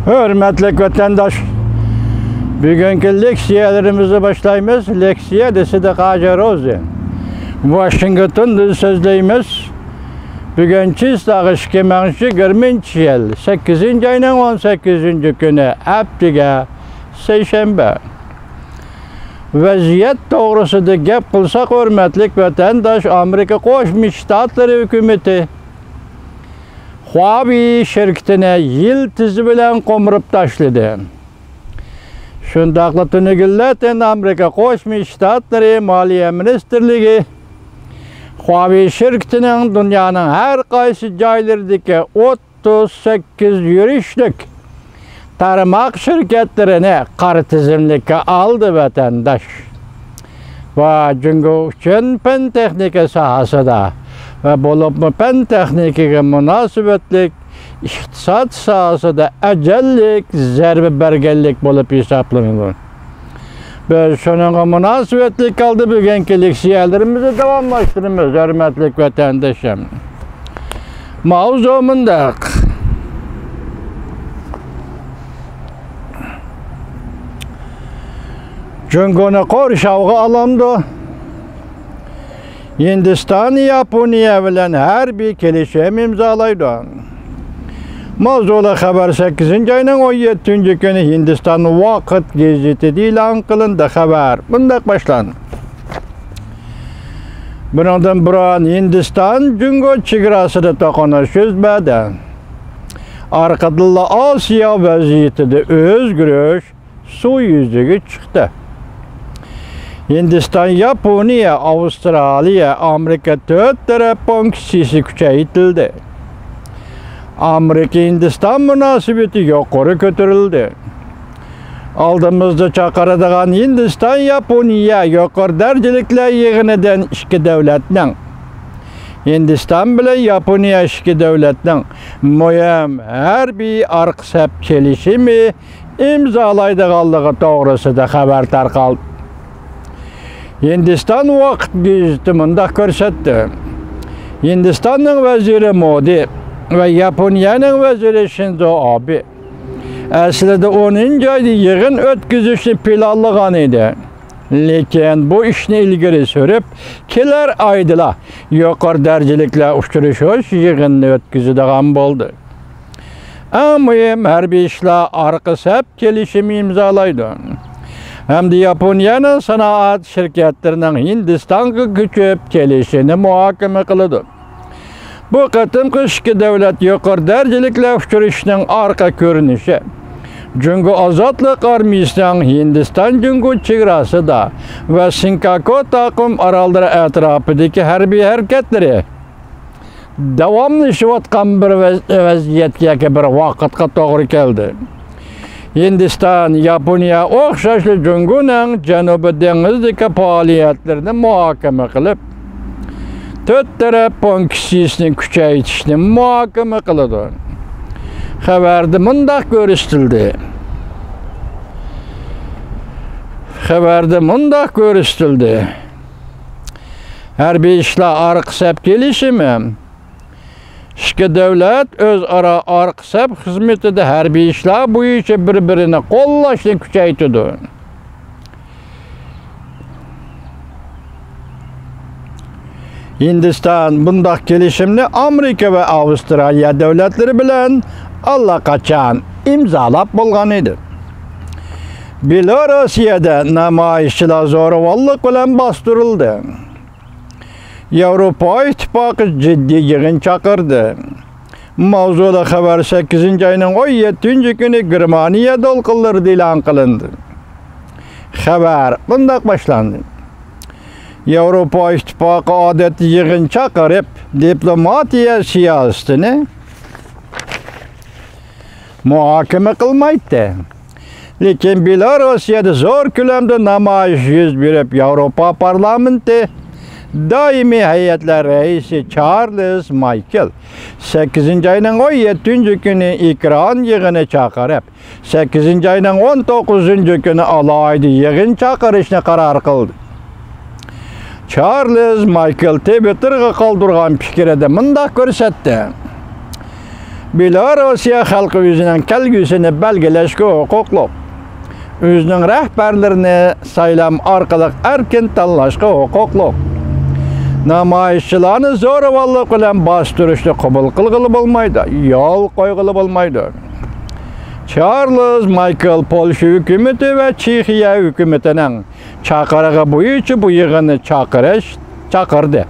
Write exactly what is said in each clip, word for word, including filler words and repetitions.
ھۆرمەتلىك ۋەتەنداش، بۈگۈنكى لېكسىيەلىرىمىزنى باشلايمىز. لېكسىيە دېسىدىق ھاجى روزى. ۋاشىنگتوندىن سۆزلەيمىز. بۈگۈن چىسلاغ ئىككى مىڭ يىگىرمىنچى يىل، سەككىزىنچى ئاينىڭ ئون سەككىزىنچى كۈنى، ھەپتىگە سەيشەنبە. ۋەزىيەت توغرىسىدا گەپ قىلساق، ھۆرمەتلىك ۋەتەنداش، ئامېرىكا قوشما شتاتلىرى ھۆكۈمىتى خۇاۋېي شىركىتىنى يىلتىزى بىلەن قومۇرۇپ تاشلىدى. شۇنداقلا تۈنۈگۈنلەتىن ئامېرىكا قوشما شتاتلىرى مالىيە مىنىستىرلىكى خۇاۋېي شىركىتىنىڭ دۇنيانىڭ ھەر قايسى جايلىرىدىكى ئوتتۇز سەككىز يۈرۈشلۈك تارماق شىركەتلىرىنى قارا تىزىملىككە ئالدى، ۋەتەنداش. ۋە جۇڭگو ئۈچۈن پەن تېخنىكا ساھەسىدە ۋە بولۇپمۇ پەن تېخنىكىگە مۇناسىۋەتلىك ئىقتىساد ساھەسىدە ئەجەللىك زەربە بەرگەنلىك بولۇپ ھېسابلىنىدۇ. بىز شۇنىڭغا مۇناسىۋەتلىك ھالدا بۈگۈنكى لېكسىيەلىرىمىزنى داۋاملاشتۇرىمىز، ھۆرمەتلىك ۋەتەندىشىم. ماۋزۇ مۇنداق. جۇڭگونى قورشاۋغا ئالامدۇ؟ ھىندىستان ياپونىيە بىلەن ھەربىي كېلىشىم ئىمزالايدۇ. ماۋزۇلۇق خەۋەر سەككىزىنچى ئاينىڭ ئون يەتتىنچى كۈنى ھىندىستان ۋاقىت گېزىتىدە ئېلان قىلىندى. خەۋەر مۇنداق باشلاندى. بۇنىڭدىن بۇرۇن ھىندىستان جۇڭگو چېگراسىدا توقۇنۇش يۈز بەردى. ئارقىدىنلا ئاسىيا ۋەزىيىتىدە ئۆزگىرىش سۇ يۈزىگە چىقتى. ھىندىستان، ياپونىيە، ئاۋسترالىيە، ئامېرىكا تۆت تەرەپ پونكىتسىسى كۈچەيتىلدى. ئامېرىكا ھىندىستان مۇناسىۋىتى يۇقىرى كۆتۈرۈلدى. ئالدىمىزدا چاقىرىدىغان ھىندىستان ياپونىيە يۇقىرى دەرىجىلىكلەر يىغىنىدىن ئىككى دۆلەتنىڭ، ھىندىستان بىلەن ياپونىيە ئىككى دۆلەتنىڭ مۇھىم ھەربىي ئارقا سەپ كېلىشىمى ئىمزالايدىغانلىقى توغرىسىدا خەۋەر تارقالدى. ھىندىستان ۋاقىت گېزىتى مۇنداق كۆرسەتتى: ھىندىستاننىڭ ۋەزىرى مودى ۋە ياپونىيەنىڭ ۋەزىرى شىنزو ئابې ئەسلىدە ئونىنچى ئايدا يىغىن ئۆتكۈزۈشنى پىلانلىغان ئىدى. لېكىن بۇ ئىشنى ئىلگىرى سۈرۈپ، كېلەر ئايدىلا يۇقىرى دەرىجىلىكلەر ئۇچرىشىش يىغىنىنى ئۆتكۈزىدىغان بولدى. ئەڭ مۇھىم ھەربىي ئىشلار ئارقا سەپ كېلىشىمى ئىمزالايدۇ ھەمدە ياپونىيەنىڭ سانائەت شىركەتلىرىنىڭ ھىندىستانغا كۆچۈپ كېلىشىنى مۇھاكىمە قىلىدۇ. بۇ قېتىمقى ئىككى دۆلەت يۇقىرى دەرىجىلىكلەر ئۇچرىشىشىنىڭ ئارقا كۆرۈنۈشى جۇڭگو ئازادلىق ئارمىيىسىنىڭ ھىندىستان جۇڭگو چېگراسىدا ۋە سىنكاكۇ تاقىم ئاراللىرى ئەتراپىدىكى ھەربىي ھەرىكەتلىرى داۋاملىشىۋاتقان بىر ۋەز-، ۋەزىيەتكە ياكى بىر ۋاقىتقا توغرا كەلدى. ھىندىستان، ياپونىيە ئوخشاشلا جۇڭگونىڭ جەنۇبىي دېڭىزدىكى پائالىيەتلىرىنى مۇھاكىمە قىلىپ، تۆت تەرەپ پونكىتسىسىنى كۈچەيتىشنى مۇھاكىمە قىلىدۇ. خەۋەردە مۇنداق كۆرسىتىلدى. خەۋەردە مۇنداق كۆرسىتىلدى. ھەربىي ئىشلار ئارقا سەپ كېلىشىمى. ئىككى دۆلەت ئۆزئارا ئارقا سەپ خىزمىتىدە ھەربىي ئىشلار بويىچە بىر-بىرىنى قوللاشنى كۈچەيتىدۇ. ھىندىستان بۇنداق كېلىشىمنى ئامېرىكا ۋە ئاۋسترالىيە دۆلەتلىرى بىلەن ئاللىقاچان ئىمزالاپ بولغان ئىدى. بېلوروسىيەدە نامايىشچىلار زورىۋاللىق بىلەن باستۇرۇلدى. ياۋروپا ئىتتىپاقى جىددىي يىغىن چاقىردى. ماۋزۇلۇق خەۋەر سەككىزىنچى ئاينىڭ ئون يەتتىنچى كۈنى گېرمانىيە دولقۇنلىرىدا ئېلان قىلىندى. خەۋەر مۇنداق باشلاندى. ياۋروپا ئىتتىپاقى ئادەتتە يىغىن چاقىرىپ، دىپلوماتىيە سىياسىتىنى مۇھاكىمە قىلمايتتى. لېكىن بېلاروسىيەدە زور كۆلەمدە نامايىش يۈز بېرىپ، ياۋروپا پارلامېنتى دائىمىي ھەيئەتلەر رەئىسى چارلىز مايكېل سەككىزىنچى ئاينىڭ ئون يەتتىنچى كۈنى ئېكران يىغىنى چاقىرىپ، سەككىزىنچى ئاينىڭ ئون توققۇزىنچى كۈنى ئالاھىدە يىغىن چاقىرىشنى قارار قىلدى. چارلىز مايكېل تىۋىتتېرغا قالدۇرغان پىكرىدە مۇنداق كۆرسەتتى: بېلوروسىيە خەلقى ئۆزىنىڭ كەلگۈسىنى بەلگىلەشكە ھوقۇقلۇق. ئۆزىنىڭ رەھبەرلىرىنى سايلام ئارقىلىق ئەركىن تاللاشقا ھوقۇقلۇق. نامايىشچىلارنى زورىۋاللىق بىلەن باستۇرۇشنى قوبۇل قىلغىلى بولمايدۇ، يول قويغىلى بولمايدۇ. چارلز مايكل پولشا ھۆكۈمىتى ۋە چېخىيە ھۆكۈمىتىنىڭ چاقىرىقى بويىچە بۇ يىغىننى چاقىرىش، چاقىردى.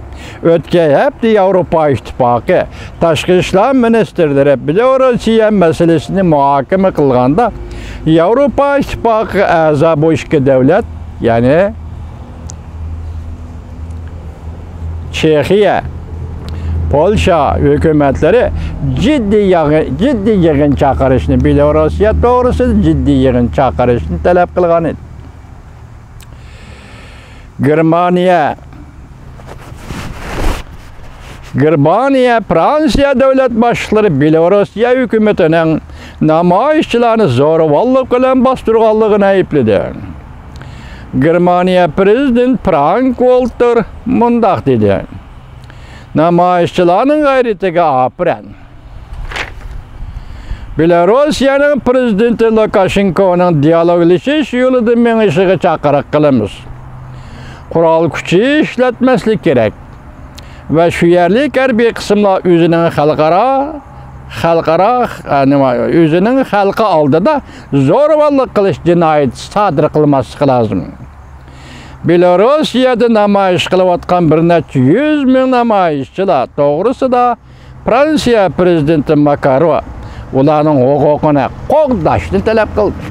ئۆتكەن ھەپتە ياۋروپا ئىتتىپاقى تاشقى ئىشلار مىنىستىرلىرى بېلوروسىيە مەسىلىسىنى مۇھاكىمە قىلغاندا، ياۋروپا ئىتتىپاقىغا ئەزا بۇ ئىككى دۆلەت، يەنى چېخىيە، پولشا ھۆكۈمەتلىرى جىددىي ياغ-، جىددىي يىغىن چاقىرىشنى، بېلوروسىيە توغرىسىدا جىددىي يىغىن چاقىرىشنى تەلەپ قىلغان ئىدى. گېرمانىيە، گېرمانىيە، فرانسىيە دۆلەت باشلىقلىرى بېلوروسىيە ھۆكۈمىتىنىڭ نامايىشچىلارنى زورىۋاللىق بىلەن باستۇرغانلىقىنى ئەيىبلىدى. گېرمانىيە پىرېزىدېنت فرانك ۋالتېر مۇنداق دېدى: نامايىشچىلارنىڭ غەيرىتىگە ئاپىرىن. بېلاروسىيەنىڭ پىرېزىدېنتى لۇكاشېنكونىڭ دىيالوگلىشىش يولىدا مېڭىشىغا چاقىرىق قىلىمىز. قورال كۈچى ئىشلەتمەسلىك كېرەك ۋە شۇ يەرلىك ھەربىي قىسىملار ئۆزىنىڭ خەلقئارا، خەلقئارا، ئە، نېمە، ئۆزىنىڭ خەلقى ئالدىدا زورىۋاللىق قىلىش جىنايىتى سادىر قىلماسلىقى لازىم. بېلاروسىيەدە نامايىش قىلىۋاتقان بىر نەچچە يۈز مىڭ نامايىشچىلار توغرىسىدا فرانسىيە پىرېزىدېنتى ماكرون ئۇلارنىڭ ھوقۇقىنى قوغداشنى تەلەپ قىلدى.